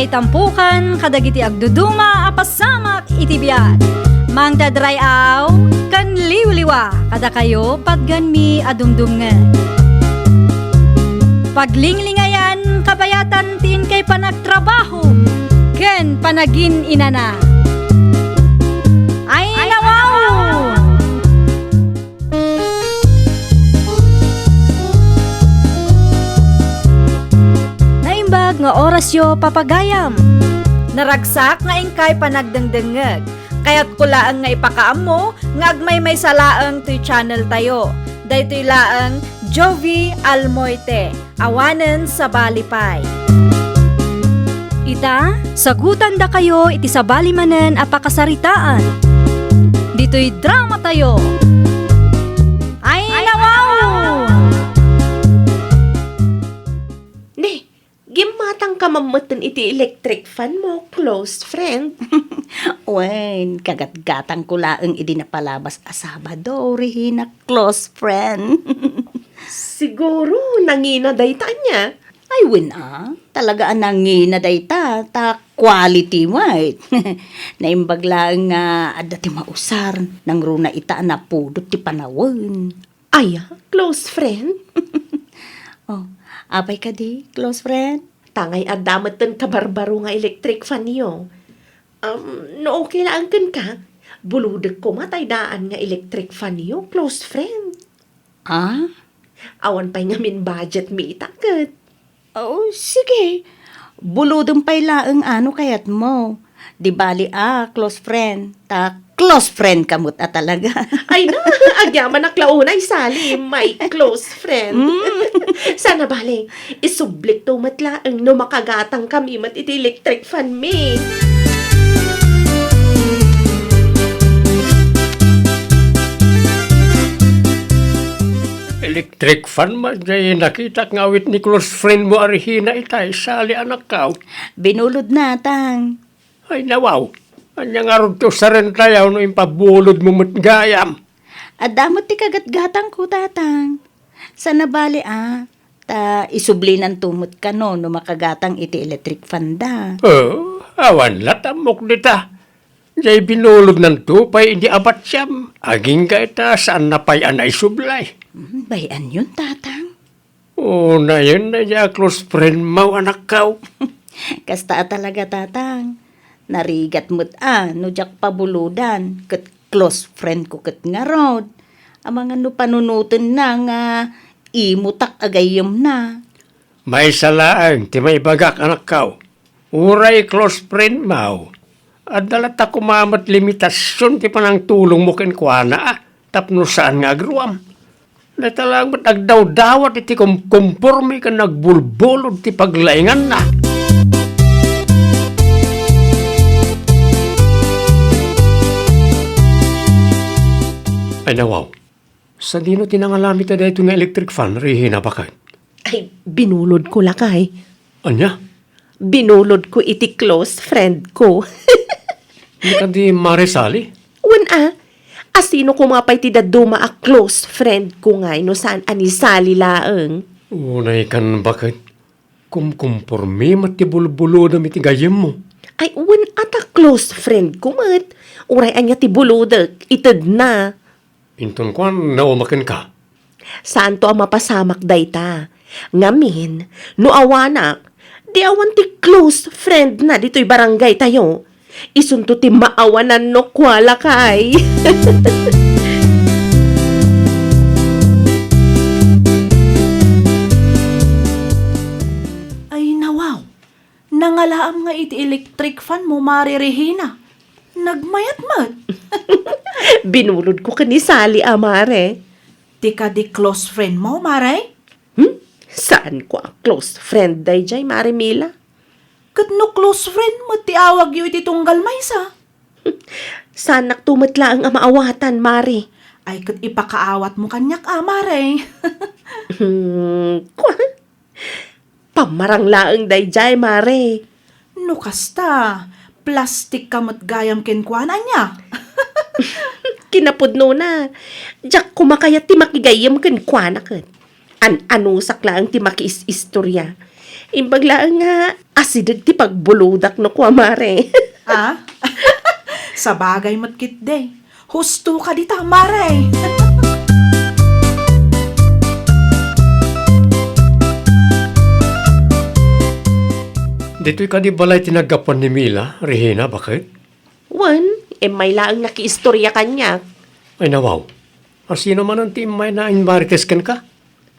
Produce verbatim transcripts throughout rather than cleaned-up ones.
Itampukan kadagiti agduduma a pasamak iti biag. Mangted ray-aw ken liwliwa kadakayo patgenmi a dumdumngeg. Paglinglingayan kabayatan ti inkay panagtrabaho ken panagin-inana. Ay, nawaw! Naimbag nga orasyo, papagayam. Naragsak nga inkay panagdengdengngeg. Kayatko laeng nga ipakaammo nga agmaymaysa laeng toy channel tayo. Daytoy laeng Jovi Almoite. Awanen sabali pay. Ita, sagutandakayo iti sabali manen a pakasaritaan. Ditoy drama tayo. Ay, nawaw! Ne, gimmatangka mammetten iti electric fan mo, close friend. Wen, kagatgatangko laeng idi napalabas a Sabado, Regina, close friend. Siguro, nangina dayta ania? Ay, wen a. Talaga a nangina dayta, ta quality, wen. Naimbag laeng nga adda ti mausar, nangruna ita a napudot ti panawen. Aya, close friend? Oh, apay kadi, close friend? Tangay adda metten kabarbaro nga electric fan yo. Um, no okay laeng kenka, bulodek koma tay daan nga electric fan yo, close friend. Ah? Awan pay ngamin budget mi ita ket. Oh, sige. Bulodem pay laeng a no kayatmo. Di bali a, close friend. Ta close friend ka met a talaga. Ay na, agyamanak la unay, Sally, my close friend. Mm. Saan a bale, isublikto met laeng no makagatang kami met iti electric fan mi. Electric fan man jay nakitak nga awit ni close friend mo a Regina itay, Sally, anakkaw. Binulod na, tang. Ay, nawaw. Ania ngarud ti usaren tayo no impabulod mo met gayam? Adda met ti kagatgatangko, tatang. Saan a bale a, ta isublinanto met kano no makagatang iti electric fan da. Oh, awan la ta ammok dita. Jay binulodnanto pay idi abatyam. Agingga ita, saan na pay a naisublay. Hmm, bay-an yon, tatang. Unayen na diay a close friend mo, anakkaw. Kasta a talaga, tatang. Narigat met a no diak pabulodan, ket close friend ko ket ngarud. Amangan no panunotenna nga imotak a gayyemna. Maysa laeng ti maibagak, anakkaw. Uray close friend mo, adda latta koma met limitasion ti panangtulongmo kenkuana, a, tapno saan nga agruam. Dayta laeng met agdawdawat iti kumkomporme ken agbulbulod ti paglainganna. Ay, nawaw. Sadino ti nangalam ita daytoy nga electric fan, Regina, baket? Ay, binulodko lakay. Ania? Binulodko iti close friend ko. Ania kadi, Mare Sally? Wen a, asino koma pay ti dadduma a close friend ko ngay no saan a ni Sally laeng? Unay kan baket, kumkumporme met ti bulbulodem iti gayyemmo. Ay, wen a ta close friend ko met. Uray ania ti bulodek, itedna. Inton kuan, nauma kenka. Saanto a mapasamak dayta. Ngamin, no awanak, di awan ti close friend na ditoy barangay tayo. Isunto ti maawanan no kua lakay. Ay, nawaw. Nangalaam nga iti electric fan mo, Mare Regina. Nagmayat met. Binulod ko ken ni Sally a, Mare. Ti kadi close friend mo, Mare? Hmm? Saan ko a close friend dayjay, Mare Mila? Ket no close friend met ti awagyo iti tunggal maysa? Saanak to met laeng a maawatan, Mare. Ay, ket ipakaawatmo kaniak a, Mare. Hmm, kua? Pammarang laeng dayjay, Mare. No kasta, plastik ka met gayam kenkuana, ania? Kinapudnona, diak koma kayat ti makigayyem kenkuana ket. An-anusak laeng ti makiis-istorya. Imbag laeng nga Asideg ti pagbuludak no kua, mare. Ah? Sabagay met ketdi. Husto ka dita, mare. Ditoy kadi balay ti naggapuan ni Mila, Regina, baket? Wen, immay laeng nakiistoria kaniak. Ay, nawaw. Asino manen ti immayna a inmarites kenka?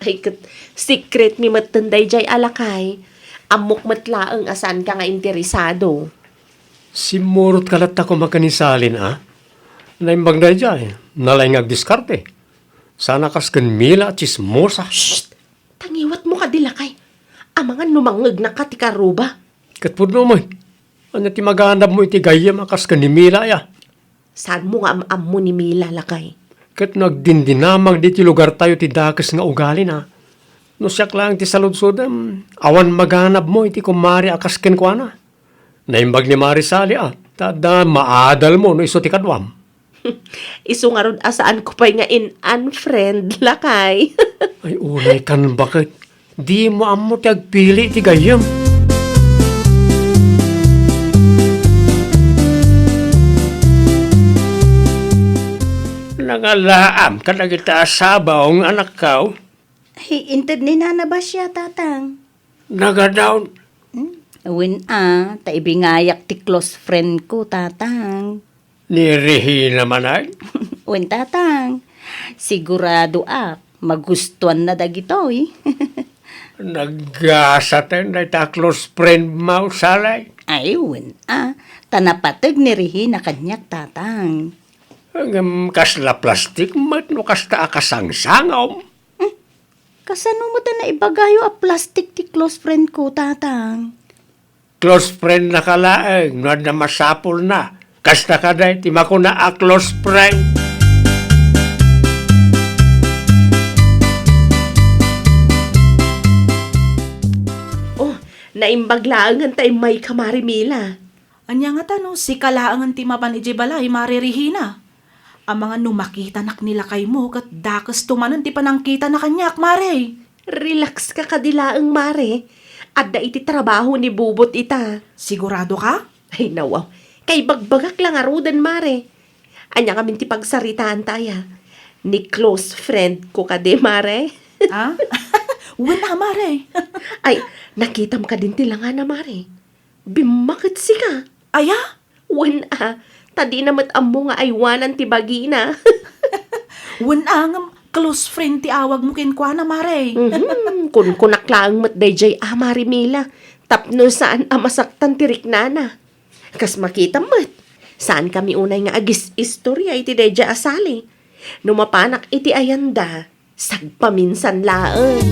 Ay, ket secret mi metten daydiay a lakay. Ammok met laeng a saanka nga interesado. Simmurotka latta koma ken ni Salin, a? Naimbag daydiay, nalaing nga agdiskarte. Saan a kas ken Mila a tsismosa. Shh! Tangiwatmo kadi, lakay. Amangan no mangngegnak ti karuba. Ket pudno met. Ania ti maganabmo iti gayyem a kas ken ni Mila, aya? Saanmo nga am-ammo ni Mila, lakay? Ket no agdindinamag ditoy lugartayo ti dakes nga ugalina. No siak laeng ti saludsodem, awan maganabmo iti kumare a kas kenkuana. Naimbag ni Mari Sali, a, ta adda maadalmo no isu ti kaduam. Isu ngarud a saanko pay nga in-unfriend, lakay. Ay, unay kan baket. Dimo ammo ti agpili ti gayyem. Nangalaam kadagita a sabong, anakko? Ay, inted ni Nana Basia, Tatang. Nagadaw. Hmm? Wen a, ta ibingayak ti close friend ko, Tatang. Ni Regina manen? Wen, Tatang. Siguradoak, magustuanna dagitoy. Naggasaten dayta a close friend mo, Sali. Ay, wen a. Ta napateg ni Regina kaniak, Tatang. Ngem kasla plastik met no kasta a kasangsangom? Hmm? Kasano met a naibagayo a plastik ti close friend ko, Tatang? Close friend na ka laeng no adda masapulna. Kasta kadi ti makuna a close friend. Oh, naimbag laengen ta immayka, Mari Mila. Ania ngata no sika laengen ti mapan idiay balay, Mari Regina? Amangan no makitanak ni lakaymo ket dakesto manen ti panangkitana kaniak, Mari. Relax ka kadi laeng, Mari. Adda iti trabaho ni Bubot ita. Sigurado ka? Ay, nawaw. Kaibagbagak la ngaruden, Mari. Ania ngamin ti pagsaritaanta aya? Ni close friend ko kadi, Mari. Ah? Wen a, Mari. Ay, nakitam kadin ti langana, Mari. Bimmaketsika. Aya? Wen a, ta dina met ammo nga aywanan ti bagina. Wen a, ngem close friend ti awagmo kenkuana, Mari. Mhm, kunkunak laeng met daydiay a, Mari Mila, tapno saan a masaktan ti riknana. Kas makitam met, saankami unay nga agis-istoria iti daydiay a Sali. No mapanak iti ayanda, sagpaminsan laeng.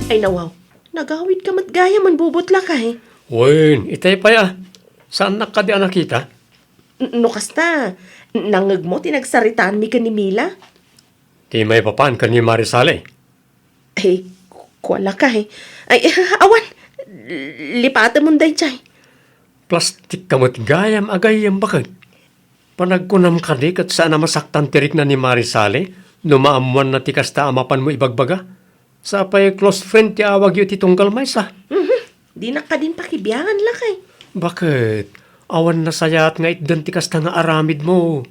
Ay, nawaw, nagawidka met gayam, Bubot, lakay. Wen, itay pay a. Saannak kadi a nakita? N-, no kasta, nangngegmo ti nagsaritaanmi ken ni Mila? Ti maipapan ken ni Mari Sali. Ay, ku-, kua lakay. Ay, awan. Lipatemon daydiay. Plastik ka met gayam a gayyem, baket. Panagkunam kadi ket saan a masaktan ti rikna ni Mari Sali no maammoanna ti kasta a mapanmo ibagbaga? Sapay close friend ti awagyo iti tunggal maysa. Mhm. Dinak kadin pakibiangan, lakay. Baket? Awan nasayaat nga itdan ti kasta nga aramidmo.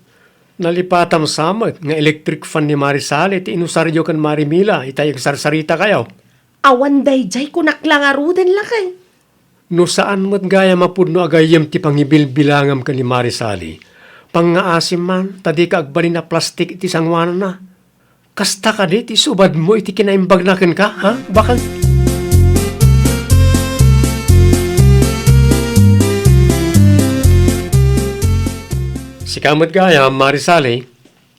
Nalipatam sa met nga electric fan ni Mari Sali ti inusaryo ken Mari Mila itay agsarsarita kayo. Awan daydiay, kunak la ngaruden, lakay. No saan met gayam a pudno a gayyem ti pangibilbilangam ken ni Mari Sali, pangngaasim man ta dika agbalin a plastik iti sangoananna. Kasta kadi ti subadmo iti kinaimbagna kenka, ha? Baket? Sika met gayam, Mari Sali.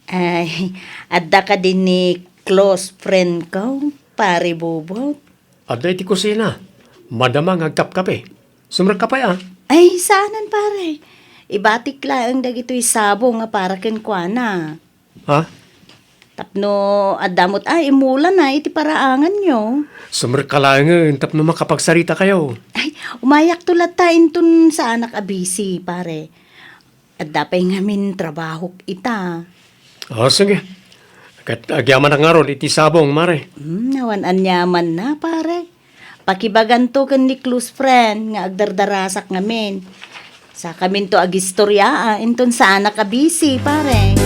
Ay, adda kadi ni close friend ko, Pare Bubot? Adda iti kusina. Madama nga agkapkape. Sumrekka pay a. Ay, saanen, pare. Ibatik laeng dagitoy sabong a para kenkuana. Ha? Tapno adda met a imulana iti paraanganyo. Sumrekka laengen tapno makapagsaritakayo. Ay, umayakto latta inton saanak a busy, pare. Adda pay ngamin trabahok ita. O, sige. Ket agyamanak ngarud iti sabong, Mare. Hmm, awan aniamanna, pare. Pakibaganto ken ni close friend nga agdardarasak ngamin. Sakaminto agistorya, ah, inton saanak a busy, pare.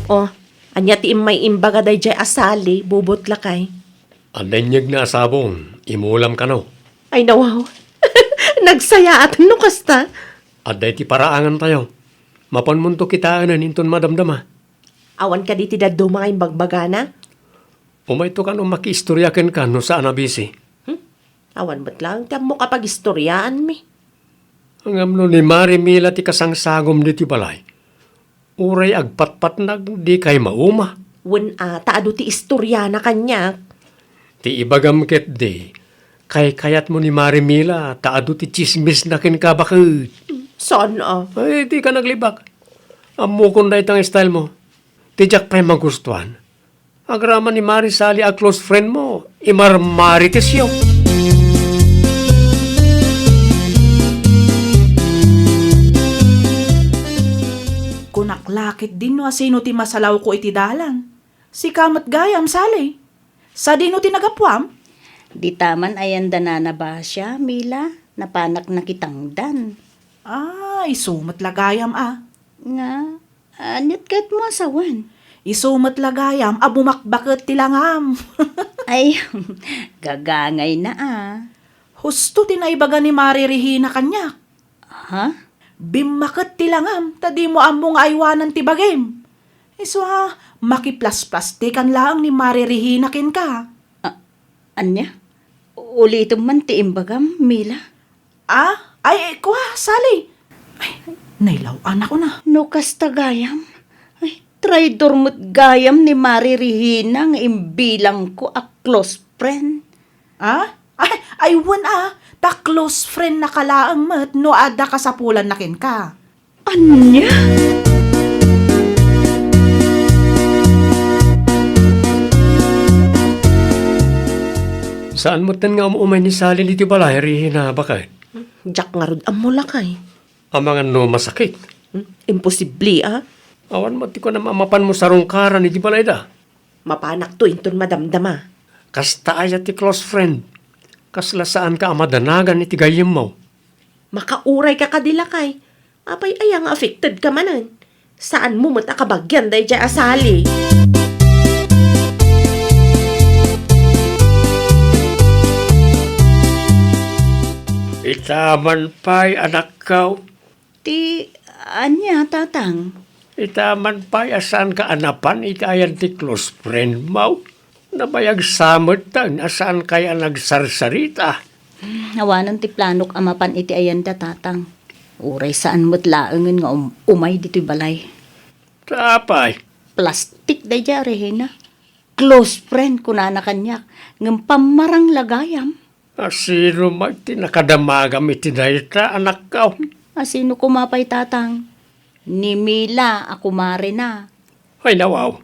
Oh, ania ti immay imbaga daydiay a Sally, bubot lakay? Adda inyegna a sabong, imulam kano. Ay, nawaw. Nagsayaat no kasta. Adda iti paraangantayo. Mapanmonto kitaenen inton madamdama. Awan kadi ti dadduma nga imbagbagana? Umayto kano makiistorya kenka no saan a busy. Hmm? Awan met laeng ti ammok a pagistoryaanmi. Ngem no ni Mari Mila ti kasangsagom ditoy balay, uray agpatpatnag, dikay mauma. Wen a, ta adu ti istoriana kaniak. Ti ibagam ketdi, kaykayatmo ni Mari Mila ta adu ti tsismisna kenka baket. Saan a? Ay, dika naglibak. Ammokon dayta nga style mo. Ti diak pay magustuan, agraman ni Mari Sally a close friend mo, imarmaritesyo. Kunak la ketdi no asino ti masalawko iti dalan. Sika met gayam, Sally. Sadino ti nagapuam? Dita man ayan da Nana Basia, Mila, napanak nakitangdan. Ah, isu met la gayam a. Nga, aniat kayatmo a sawen? Isu met la gayam a bumakbaket ti langam. Ay, gagangayna a. Husto ti naibaga ni Mari Rihina kaniak. Ha? Bimmaket ti langam ta dimo ammo nga aywanan ti bagim. Isu a, makiplasplastikan laeng ni Mari Rihina kenka. A-, ania? Ulitem man ti imbagam, Mila. Ah? Ay, kua, Sally. Ay, nailaw-anak una. No kasta gayam, ay, traidor met gayam ni Mari Rihina nga imbilangko a close friend. Ah? Ay, ay, wen a, ta close friend na ka laeng met no adda kasapulanna kenka. Ania? Saan metten nga um-umay ni Sally ditoy balay, Rihina, baket? Diak ngarud ammo lakay. Amangan no masakit? Hmm? Imposible, ah. Awan met ti kunam a mapanmo sarungkaran iti balayda. Mapanakto inton madamdama. Kasta aya ti close friend? Kasla saanka a madanagan iti gayyemmo? Makauray ka kadi lakay. Apay aya nga affected ka manen? Saanmo met a kabagian daydiay a Sally. Ita man pay, anakko. Ti ania, Tatang? Ita man pay a saanka a napan iti ayan ti close friend mo. Nabayag sa metten a saankay a nagsarsarita. Hmm, awanen ti planok a mapan iti ayanda, Tatang. Uray saan met laengen nga um-, umay ditoy balay. Ta apay? Plastik daydiay a Rihina. Close friend, kunana kaniak, ngem pammarang la gayam. A, sino met ti nakadamagam iti dayta, anakko? A, sino koma pay, Tatang? Ni Mila a kumarena. Ay, nawaw,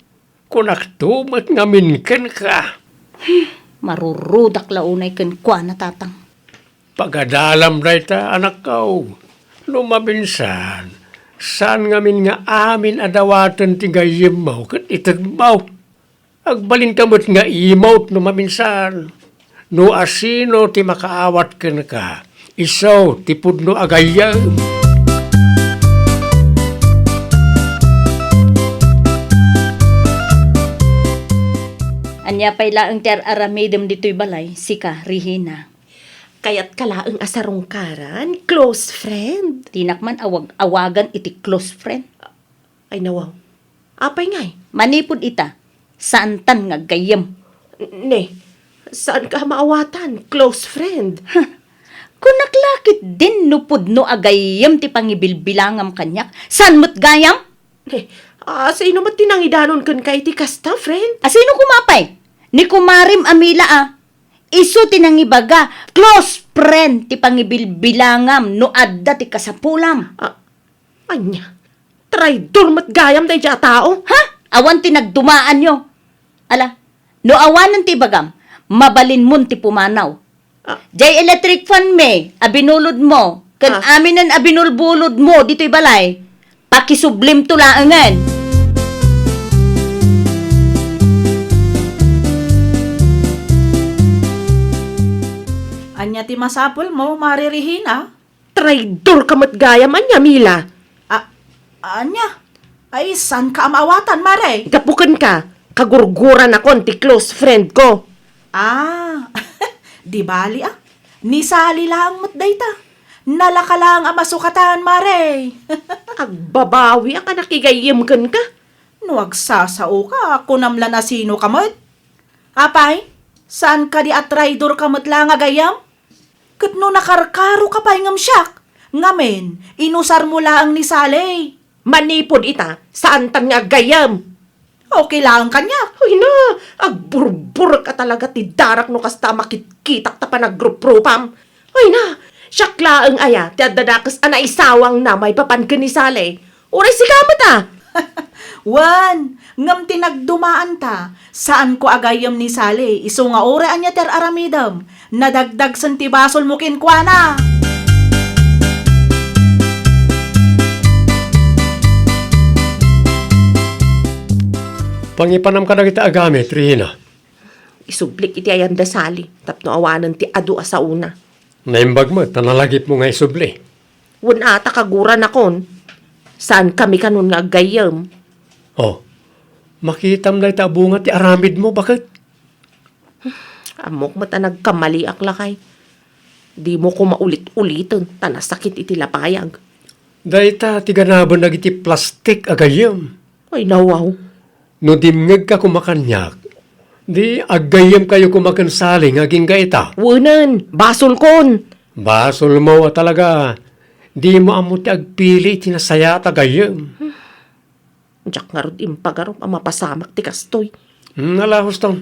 kunakto met ngamin kenka. Marurudak la unay kenkuana, Tatang. Pagadalam dayta, anakko. No maminsan, saan ngamin nga amin a dawaten ti gayyemmo ket itedmo. Agbalinka met nga imawt no maminsan. No asino ti makaawat kenka, isu ti pudno a gayyem. Ania pay laeng ti ar-aramidem ditoy balay, sika, Rihina? Kayatka laeng a sarungkaran, close friend. Dinak man awag-awagan iti close friend. Ay, nawaw. Apay ngay? Manipud ita, saantan nga aggayyem. Ne, saanka a maawatan, close friend. Huh. Kunak la ketdin no pudno a gayyem ti pangibilbilangam kaniak. Saan met gayam? Ne, a, sino met ti nangidanon kenka iti kasta, friend? A, sino koma pay? Ni kumarem a Mila a. Isu ti nangibaga, close friend ti pangibilbilangam no adda ti kasapulam. A, ania? Traidor met gayam daydiay a tao? Ha? Awan ti nagdumaanyo. Ala, no awanen ti ibagam, mabalinmon ti pumanaw. Ah. Jay electric fan mi a binulodmo, Ken Ah. aminen a binulbulodmo ditoy balay, pakisublimto laengen. Ania ti masapulmo, Mare Regina? Traidor ka met gayam, ania, Mila? A-, ania? Ay, saanka a maawatan, Mare? Gapu kenka, kagurguranakon ti close friend ko. Ah, di bali, ah. Ni Sally laeng met dayta. Nalaka laeng a masukatan, Mare. Agbabawiak a nakigayyem kenka. No agsasaoka, kunam la no sinoka met. Apay, saan kadi a traidor ka met la nga gayyem? Ket no nakarkaroka pay ngem siak, ngamin, inusarmo laeng ni Sally. Manipud ita, saantan nga aggayyem. Okay laeng kaniak. Ay na, agburburek a talaga ti darak no kasta a makitkitak ta panagruprupam. Ay na, siak laeng aya ti adda dakes a naisawangna maipapan ken ni Sally. Uray sika met a. Wen, ngem ti nagdumaanta, saanko a gayyem ni Sally, isu nga uray ania ti ar-aramidem, nadagdagsen ti basolmo kenkuana. Pangipanam kadagiti agamit, Regina. Isublik iti ayan da Sally, tapno awanen ti adu a saona. Naimbag met ta nalagipmo nga isubli. Wen a ta kaguranakon. Saankami kanon nga aggayyem. Oh, makitam dayta a bunga ti aramidmo, baket? Ammok met a nagkamaliak lakay. Dimo koma ulit-uliten ta nasakit iti lapayag. Dayta ti ganaben dagiti plastik a gayyem. Ay, nawaw. No dimngegka koma kaniak, di aggayyemkayo koma ken Sally nga agingga ita. Wenen, basolkon. Basolmo a talaga. Dimo ammo ti agpili iti nasayaat a gayyem. Diak ngarud impagarup a mapasamak ti kastoy. Hmm, ala, husto.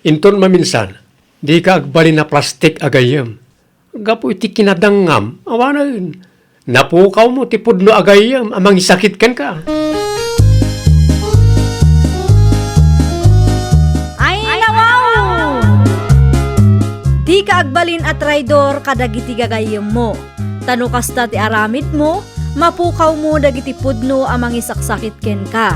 Inton maminsan, dika agbalin a plastik a gayyem. Gapu iti kinadangngam, awanen, napukawmo ti pudno a gayyem a mangisakit kenka. Ay, nawaw! Dika agbalin a traidor kadagiti gagayyemmo, ta no kasta ti aramidmo, mapukawmo dagiti pudno a mangisaksakit kenka.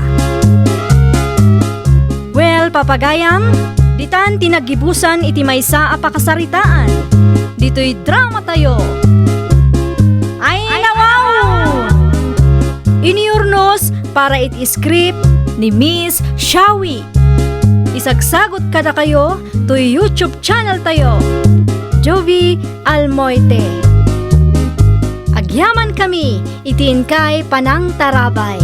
Well, papagayam, ditan ti naggibusan iti maysa a pakasaritaan. Ditoy drama tayo. Ay, nawaw! Inurnos para iti script ni Miss Shawi. Isagsagot kadakayo toy YouTube channel tayo, Jovie Almoite. Agyaman kami iti inkay panangtarabay.